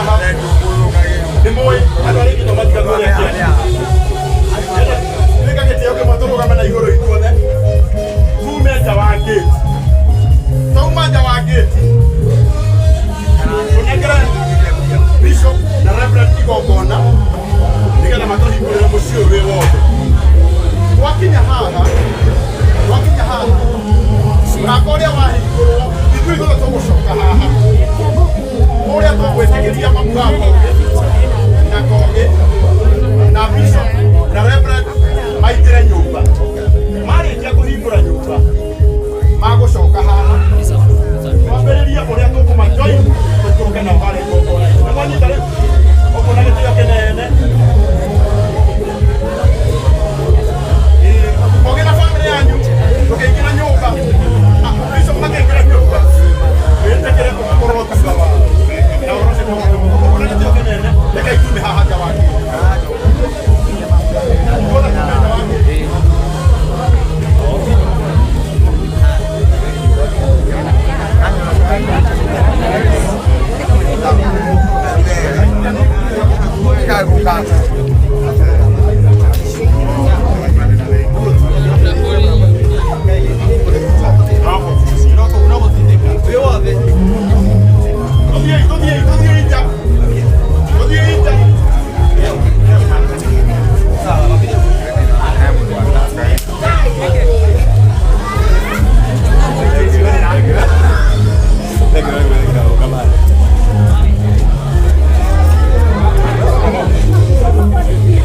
Haha nĩ mũĩ andũ arĩa aingĩ matigagwo ũrĩa kĩene tuĩka gĩtĩo kĩmwe tũrũgame na igũrũ ithuothe tume nja wa gate twauma nja wa gate tũnengere bishop na reverend igongona nĩgetha matũhingũrĩre mũciĩ ũyũ wĩ wothe. Twakinya haha, twakinya haha, mũrango ũrĩa wahingũrwo, ithuĩ ithuothe tũgũcoka haha ũrĩa tũgwĩtĩkĩria mamu wa Kogi na Kogi na bishop na reverend maingĩre nyũmba. Marĩkia kũhingũra nyũmba, magũcoka haha twambĩrĩrie ũrĩa tũkũma join tũikũrũke nao harĩa igongona-inĩ. Nĩ mwanyita rĩu ũguo na gĩtĩo kĩnene. Kogi na bamĩrĩ yanyu tũkĩingĩra nyũmba, bishop makĩingĩra nyũmba, wĩtĩkĩre ũkorwo thutha wao na ũhoro ũcio nĩ na gĩtĩo kĩnene. Rekei tume haha nja wa gate. Tuona tume nja wa gate. Tũthiĩi, tũthiĩi, tũthiĩi nja. Tũthiĩi nja.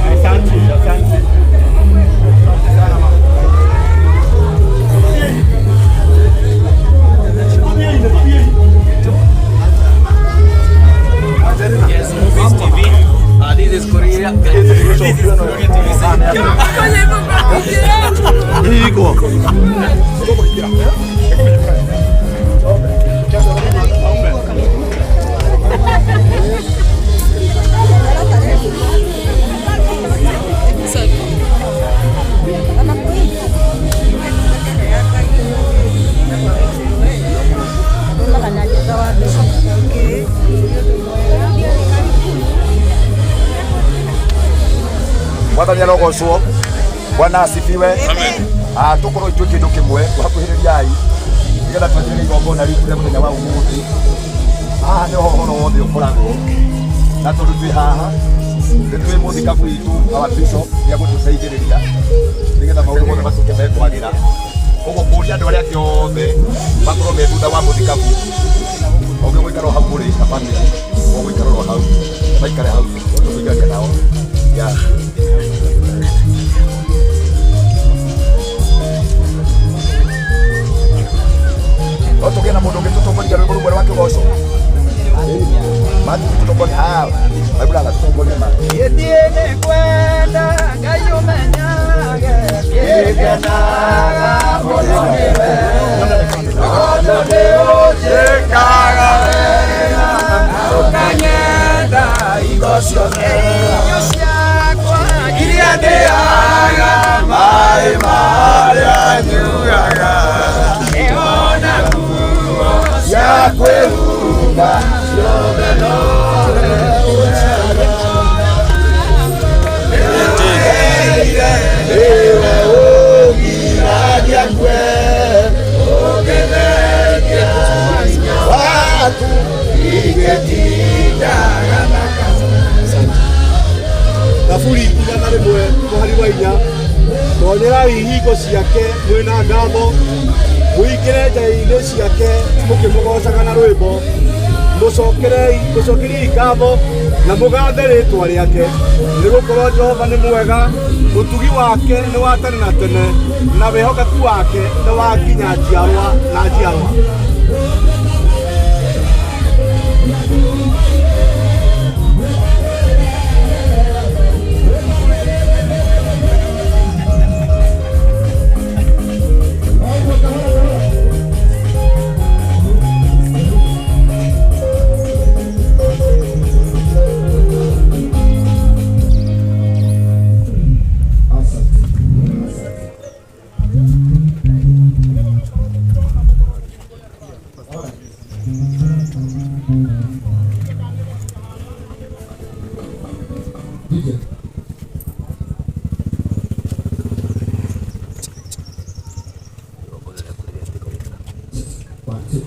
Asante, asante. Tũthiĩi, tũthiĩi. Yes, Movies TV. This is Korea. This is Korea TV. Iko. Mwathani arogocwo. Bwana asifiwe. Ah, tukorwo ithuĩ kĩndũ kĩmwe tũhakuhĩrĩriai nĩgetha twanjĩrĩrie igongona ritũ rĩa mũthenya wa ũmũthĩ. Haha nĩho ũhoro wothe ũkoragwo, na tondũ twĩ haha nĩ twĩ mũthikabu witũ, our bishop, nĩ egũtũteithĩrĩria nĩgetha maũndũ mothe matuĩke mekwagĩra. Ũguo kũria andũ arĩa angĩ othe makorwo me thutha wa mũthikabu, ũngĩ gũikara o hau mũrĩ na bamĩrĩ, ũgũikara oro hau, maikare hau tũkũigaria nao. Yeah. No tũgĩe na mũndũ ũngĩ tũtongoria rwĩmbo rũmwe rwa kĩgoco. Mati tũtongoria, ah, my brother, tũtongorie ma. Gĩthiĩ nĩ kwenda Ngai ũmenyage ngĩkenaga mũno nĩwe tondũ nĩ ũnjĩkaga wega na ũkanyenda hingo ciothe. Irio ciakwa iria ndĩaga, maĩ marĩa nyuaga, ona nguo cia kwĩhumba, ciothe nowe ũheaga. Nĩwe ũgiragia ngwe, ũngĩthengia hinya waku ingĩtindaga. Thaburi 101 mũhari wa 4: tonyerai ihingo ciake mwĩna ngatho, mũingĩre nja-inĩ ciake mũkĩmũgoocaga na rwĩmbo. Mũcokerei, mũcokeriei ngatho na mũgathe rĩtwa rĩake, nĩ gũkorwo Jehova nĩ mwega, ũtugi wake nĩ wa tene na tene, na wĩhokeku wake nĩ wa nginya njiarwa na njiarwa. Kuja. One, two.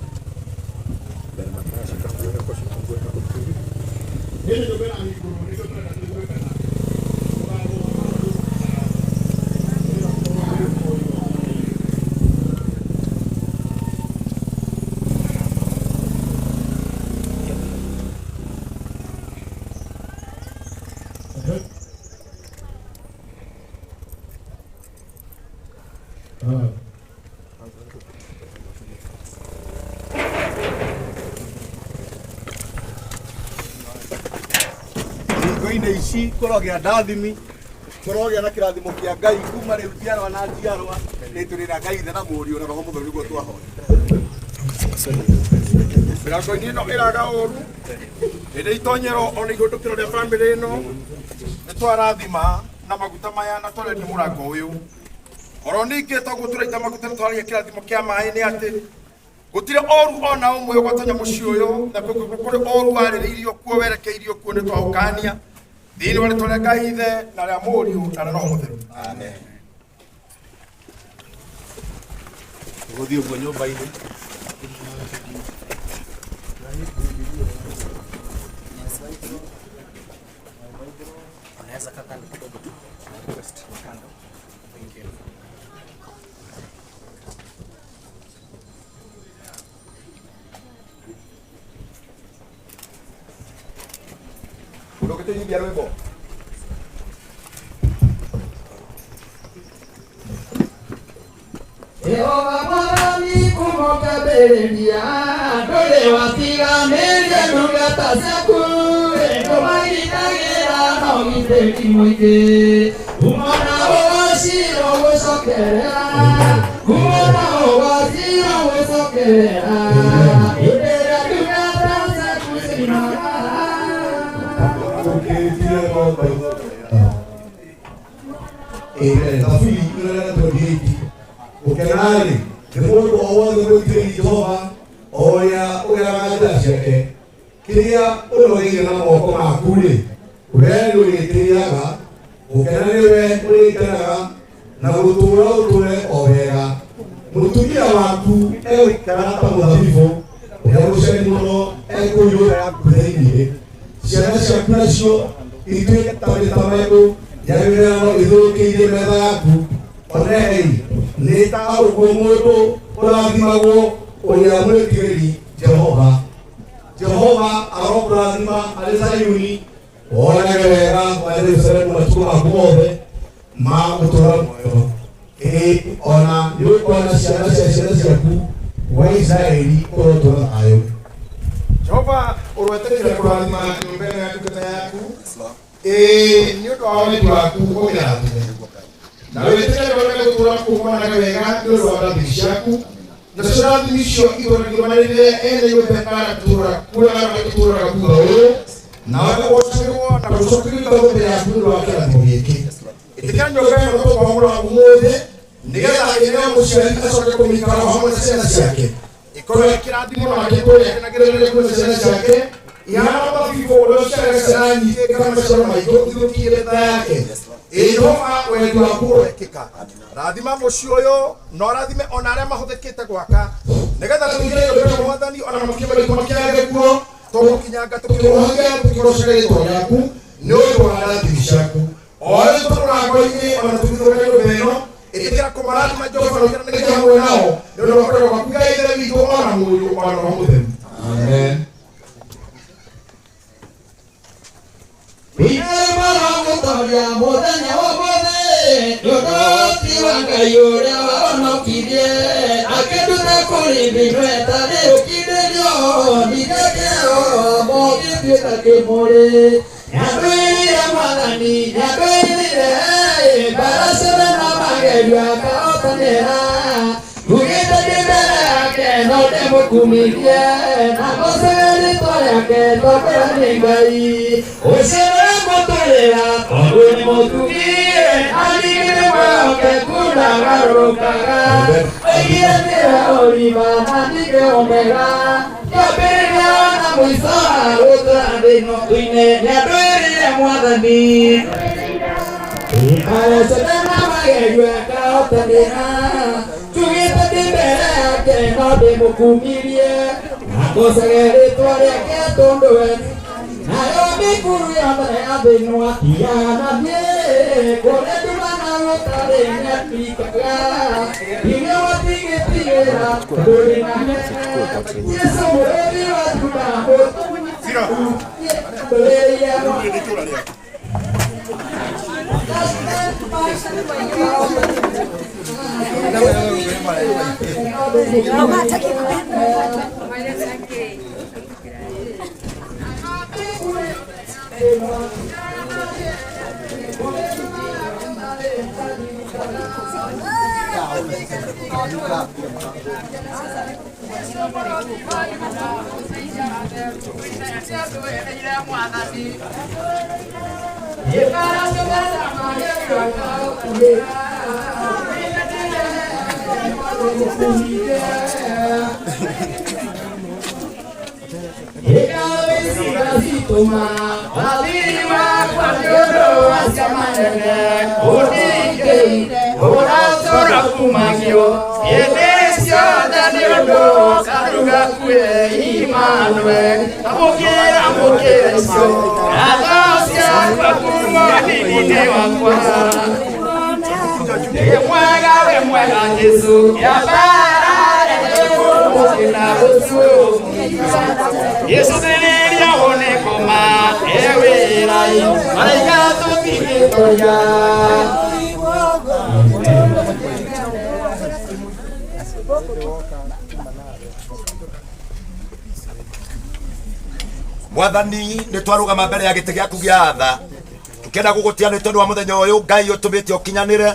Hingo-inĩ ici kũrogĩa ndathimi, kũrogĩa na kĩrathimo kĩa Ngai kuma rĩu njiarwa na njiarwa, nĩ tũrĩra Ngai Ithe na Mũriũ na Roho Mũtheru nĩguo twahoya. Mĩrango-inĩ ĩno ĩraga ũru rĩrĩa itonyero ona ihũndũkĩro rĩa bamĩrĩ ĩno nĩ twarathima na maguta maya na twareria mũrango ũyũ. Oro ningĩ toguo tũraita maguta nĩ twaragia kĩrathimo kĩa maĩ nĩ atĩ gũtirĩ ũru ona ũmwe ũgwatonya mũciĩ ũyũ na kũrĩ ũru warĩrĩirio kuo werekeirio kuo nĩ twaũkania thĩinĩ wa rĩtwa rĩa Ngai Ithe na rĩa Mũriũ na rĩa Roho Mũtheru. Amen. Tũgũthiĩ ũguo nyũmba-inĩ. Unaweza kaa kando kidogo tu. Request kando. Thank you. Ũndũngĩtũnyithia rwĩmbo. Jehova Mwathani kuma ũkĩambĩrĩria, ndũrĩ watiganĩria ndungata ciaku, ndũmagitagĩra na ũgitĩri mũingĩ. Kuma na ũgacĩra ũgũcokerera, kuma na ũgacĩra ũgũcokerera, hĩndĩ ĩrĩa ndungata ciaku cinaga. Amen. Thaburi 128. Gũkena-rĩ, nĩ mũndũ o wothe mwĩtigĩri Jehova, o ũrĩa ũgeraga njĩra ciake. Kĩrĩa ũnogeire na moko maku-rĩ, wee nĩũrĩtĩĩaga. Gũkena nĩwe ũrĩkenaga, na gũtũũra ũtũũre o wega. Mũtumia waku egũikara ta mũthabibũ ũrĩa mũceri mũno ekũu nyũmba yaku thĩinĩ. Ciana ciaku nacio ituĩke ta mĩtamaiyũ ya mĩrano ĩthũkĩirie metha yaku. Onei, nĩ ta ũguo mũndũ ũrathimagwo ũrĩa mwĩtigĩri Jehova. Jehova arokũrathima arĩ Zayuni, wonage wega wa Jerusalemu matukũ maku mothe ma gũtũũra muoyo. Ĩĩ, ona nĩũkona ciana cia ciana ciaku, we Isiraeli ũrotũũra thayũ. Jehova ũroetĩkĩra kũrathima nyũmba ĩno ya ndungata yaku, ĩĩ nĩ ũndũ wa wendi waku ũmĩrathime, na wĩtĩkĩre wone gũtũũra kũmanaga wega nĩ ũndũ wa ndathimi ciaku, nacio ndathimi icio itũũragio ene nyũmba ĩkanatũũra kũrĩa gũtũũraga thutha ũyũ, nawe ũgocagĩrwo na gũcokerio nyũmba yaku nĩ ũndũ wa kĩrathimo gĩkĩ. Ĩtĩkĩra nyũmba ĩno tũkwamũra ũmũthĩ nĩgetha ĩneo mũciari acoke kũmĩikara hamwe na ciana ciake, ĩkorwo ĩ kĩrathimo na makĩria akenagĩrĩria kuona ciana ciake ihana mũthabibũ ũrĩa ũciaraga ciana nyingĩ kana maciaro maingĩ ũthũkie metha yake. Ĩĩ Jehova wendi waku ũroekĩka. Rathima mũciĩ ũyũ na ũrathime ona arĩa mahũthĩkĩte gwaka, nĩgetha tũingĩre nyũmba ĩno Mwathani ona makinya maitũ makinyage kuo, tũgũkinyanga tũkĩrũhagia tũkĩgocaga rĩtwa rĩaku nĩ ũndũ wa ndathimi ciaku. O rĩu tũrĩ mũrango-inĩ ona tũgĩthũka nyũmba ĩno, ĩtĩkĩra kũmarathima Jehova na ũikaranagie hamwe nao nĩ ũndũ wa kwenda gwaku Ngai Ithe witũ ona Mũriũ ona Roho Mũtheru. Amen. Mũtoria mũthenya wa ũmũthĩ, nĩ ũndũ ti wa Ngai ũrĩa wahonokirie, akĩnduta kũrĩ mĩnyua ĩtarĩ ũkindĩrio, ningĩ mũgĩtuĩka kĩmũrĩ. Nĩatwĩrire Mwathani, nĩatwĩrire, mbara ciothe na magerio akahotanĩra. Ngugĩte ndĩ mbere yake no ndĩmũkumirie, na ngocage rĩtwa rĩake tondũ nĩ Ngai. Ũcio nĩwe mũtũrĩra tondũ nĩ mũtugi, na ningĩ nĩ mwĩhokeku ndagarũrũkaga. Oigire nĩwe ũrima na ningĩ Omega, Kĩambĩrĩria na mũico gũtũra thĩ ĩno tũine nĩandũĩrĩire mwathani Aracetana magerio akahotanĩra tugĩte ndĩ mbere yake no ndĩmũkumirie ngocage rĩtwa rĩake tondũ we nayo mĩkuru yothe ya thĩ ĩno atigaga na thiĩ kũrĩa nduma na gũtarĩ nĩatuĩkaga ithuĩ gũtigĩtigĩra tondũ ndĩ nake Jesũ mũrĩithi wa Juda mũtũrĩire Mwathani nĩ twarũgama mbere ya gĩtĩ gĩaku gĩa tha tũkĩenda gũgũtia nĩ tondũ wa mũthenya ũyũ Ngai ũtũmĩte ũkinyanĩre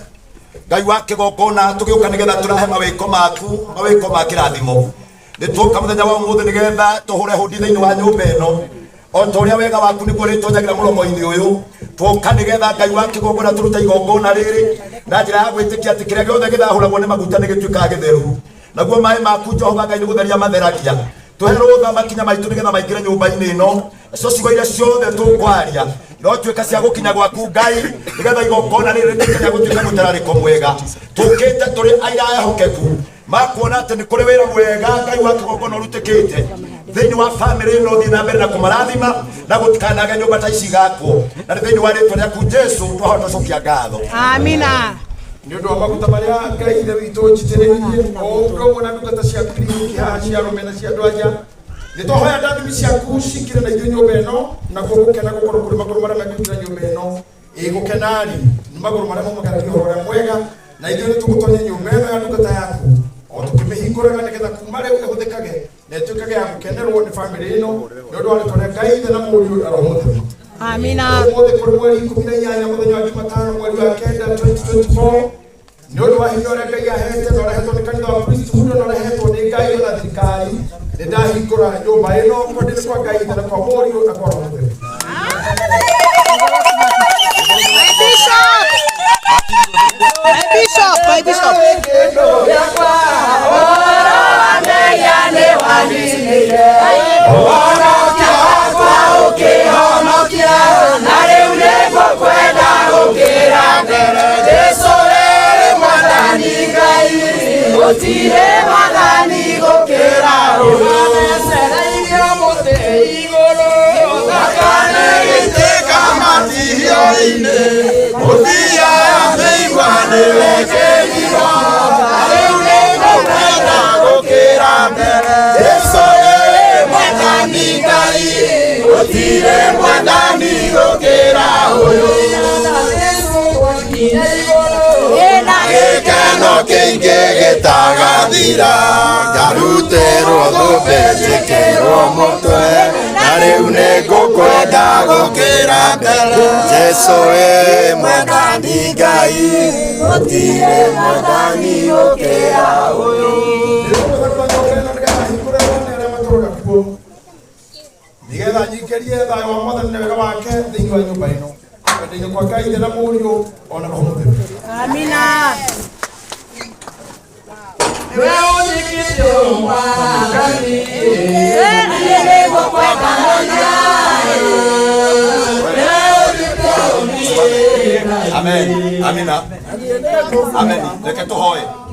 Ngai wa kĩgongona tũgĩũka nĩgetha tũrahe mawĩko maku mawĩko ma kĩrathimo nĩ tuoka mũthenya wa ũmũthĩ nĩgetha tũhũre hũndi thĩinĩ wa nyũmba ĩno o ta ũrĩa wega waku nĩguo ũrĩtonyagĩra mũromo-inĩ ũyũ tuoka nĩgetha Ngai wa kĩgongona tũrute igongona rĩrĩ na njĩra ya gwĩtĩkia atĩ kĩrĩa gĩothe gĩthahũragwo nĩ maguta nĩ gĩtuĩkaga gĩtheru naguo maĩ maku Jehova Ngai nĩ gũtheria matheragia tuhe rũtha makinya maitũ nĩgetha maingĩre nyũmba-inĩ ĩno nacio ciugo iria ciothe tũkwaria irotuĩka cia gũkinya gwaku Ngai nĩgetha igongona rĩrĩ rĩtuĩke rĩa gũtuĩka mũtararĩko mwega tũkĩte tũrĩ aira ehokeku makuona atĩ nĩ kũrĩ wĩra mwega Ngai wa kĩgongona ũrutĩkĩte thĩinĩ wa bamĩrĩ ĩno thiĩ na mbere na kũmarathima na gũtikanage nyũmba ta ici igakwo na nĩ thĩinĩ wa rĩtwa rĩaku Jesũ twahota cokia ngatho. Amina. Nĩ ũndũ wa maguta marĩa Ngai ithe witũ njitĩrĩirie o ũndũ ũmwe na ndungata ciaku iria ingĩ haha cia arũme na cia andũ anja nĩ twahoya ndathimi ciaku cingĩre na ithuĩ nyũmba ĩno nakuo gũkena gũkorwo kũrĩ magũrũ marĩa mekũingĩra nyũmba ĩno ĩ gũkena-rĩ nĩ magũrũ marĩa maumagaragia ũhoro ũrĩa mwega na ithuĩ nĩ tũgũtonya nyũmba ĩno ya ndungata yaku o tũkĩmĩhingũraga nĩgetha kuma rĩu ĩhũthĩkage na ĩtuĩkage ya gũkenerwo nĩ bamĩrĩ ĩno nĩ ũndũ wa rĩtwa rĩa Ngai ithe na Mũriũ na Roho Mũtheru. Amina. Ũmũthĩ kũrĩ mweri 18 mũthenya wa Jumatano mweri wa kenda 2024 nĩ ũndũ wa hinya ũrĩa Ngai ahete na ũrehetwo nĩ kanitha wa Priesthood na ũrehetwo nĩ Ngai na thirikari nĩ ndahingũra nyũmba ĩno kwendete kwa Ngai ithe na kwa Mũriũ na kwa Roho Mũtheru. My bishop. My bishop, my bishop. Gĩkeno kĩingĩ gĩtagathira ngarutĩrwo thũmbĩ njĩkĩrwo mũtwe na rĩu nĩngũkwenda gũkĩra mbere Jesũ wĩ mwathani Ngai gũtirĩ mwathani gũkĩra ũyũ. Nĩgetha nyingĩrie thayũ wa mwathani na wega wake thĩinĩ wa nyũmba ĩno kwenda-inĩ kwa Ngai ithe na Mũriũ ona Roho Mũtheru. Amina. Amen. Amina. Amen. Reke tũhoe.